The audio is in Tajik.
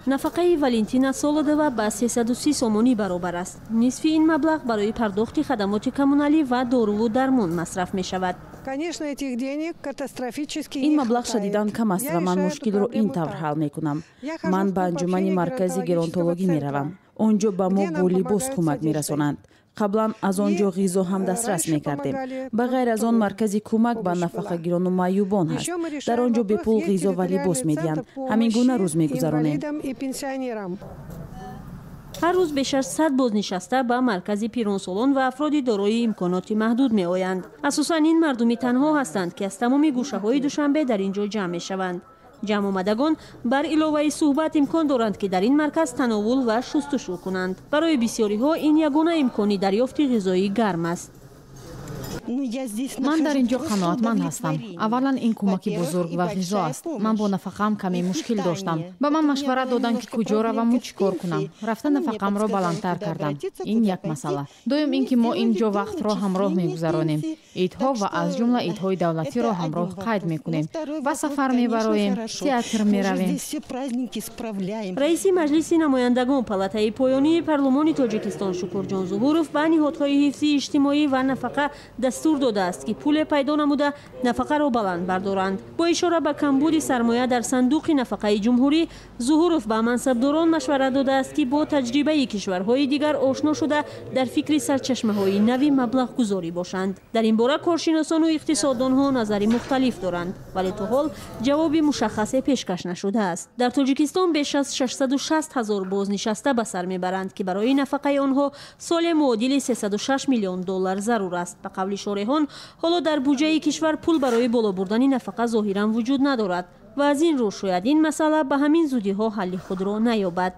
Нафақаи Валентина Солодова ба 330 сомонӣ баробар аст. Нисфи ин маблағ барои пардохти хадамоти коммуналӣ ва доруву дармон масраф мешавад. Ин маблағ шадидан кам аст ва ман мушкилро ин тавр ҳал мекунам. Ман ба анҷумани маркази геронтологӣ меравам. Он ҷо ба мо бо либос кӯмак мерасонанд. Қаблан аз он ҷо ғизо ҳам дастрас мекардем. Ба ғайр аз он, маркази кӯмак ба нафақагирону маъюбон ҳаст. Дар он ҷо бепул ғизо ва либос медиҳанд. Ҳамин гуна рӯз мегузаронем. Ҳар рӯз беш аз 100 бознишаста ба маркази пиронсолон ва афроди дорои имконоти маҳдуд меоянд. Асосан ин мардуми танҳо ҳастанд, ки аз тамоми гӯшаҳои Душанбе дар ин ҷо ҷамъ мешаванд. Ҷамъомадагон бар иловаи суҳбат имкон доранд, ки дар ин марказ тановул ва шустушӯ кунанд. Барои бисёриҳо ин ягона имкони дарёфти ғизои гарм аст. Ман дар ин ҷо қаноатманд ҳастам. Аввалан, ин кӯмаки бузург ва ғизо аст. Ман бо нафақаам каме мушкил доштам. Ба ман машварат доданд, ки куҷо раваму чӣ кор кунам. Рафта, нафақаамро баландтар кардам. Ин як масъала. Дуюм ин ки мо ин ҷо вақтро ҳамроҳ мегузаронем, идҳо ва аз ҷумла идҳои давлатиро ҳамроҳ қайд мекунем ва сафар мебароем, театр меравем. Раиси Маҷлиси намояндагон, палатаи поёнии парлумони Тоҷикистон, Шукурҷон Зуҳуров ба ниҳодҳои ҳифзи иҷтимоӣ ва нафақа дастур додааст, ки пуле пайдо намуда, нафақаро баланд бардоранд. Бо ишора ба камбуди сармоя дар сандуқи нафақаи ҷумҳурӣ, Зуҳуров ба мансабдорон машварат додааст, ки бо таҷрибаи кишварҳои дигар ошно шуда, дар фикри сарчашмаҳои нави маблағгузорӣ бошанд. Дар ин бора коршиносону иқтисоддонҳо назари мухталиф доранд, вале то ҳол ҷавоби мушаххасе пешкаш нашудааст. Дар Тоҷикистон беш аз 660 ҳазор бознишаста ба сар мебаранд, ки барои нафақаи онҳо соле муодили 306 миллион доллар зарур аст. Ба қавли шореҳон, ҳоло дар буҷаи кишвар пул барои боло бурдани нафақа зоҳиран вуҷуд надорад ва аз ин рӯ шояд ин масъала ба ҳамин зудиҳо ҳалли худро наёбад.